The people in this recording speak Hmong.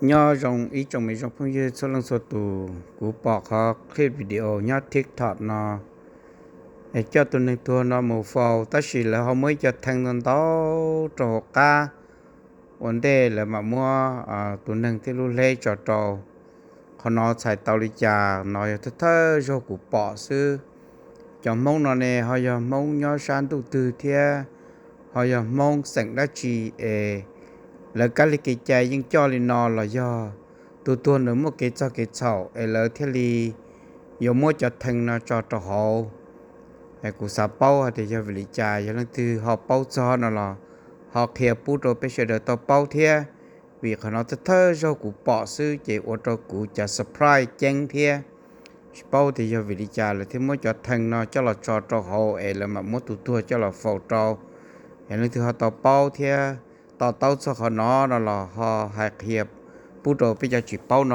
Nyob zoo ib tsoom me zoo phooj ywg txhua leej txhua tus, kuv pom qhov clip video nyob TikTok no, es coj tus neeg tuag no mus faus, tab sis lawv ho muab ib co thee ntau ntau rau hauv qab, ua ntej lawv mam muab tus neeg thiab lub hleb tso rau. Qhov no txhais tau li cas no yog thawj thawj zaug kuv pom xwb. Cov Hmoob no ne ho yog Hmoob nyob sab ntuj twg thiab ho yog Hmoob xeem dab tsi es lawv kab li kev cai yeej coj li no los yog tus tuag nws muaj kev txog kev txhaum es lawv thiaj li yuav muab cov thee no tso rau hauv. Kuv xav paub hais tias yog vim li cas, yog leej twg ho paub txog no los ho qhia pub rau peb sawv daws tau paub thiab, vim qhov no thawj thawj zaug kuv pom xwb ces ua rau kuv cav surprise ceeb thiab. Tsis paub tias yog vim li cas lawv thiaj muab cov thee no coj los tso rau hauv es lawv mam muab tus tuag coj los faus rau. Yog leej twg ho tau paub thiab to taub txog qhov no no los ho hais qhia pub rau peb cov tsis paub no.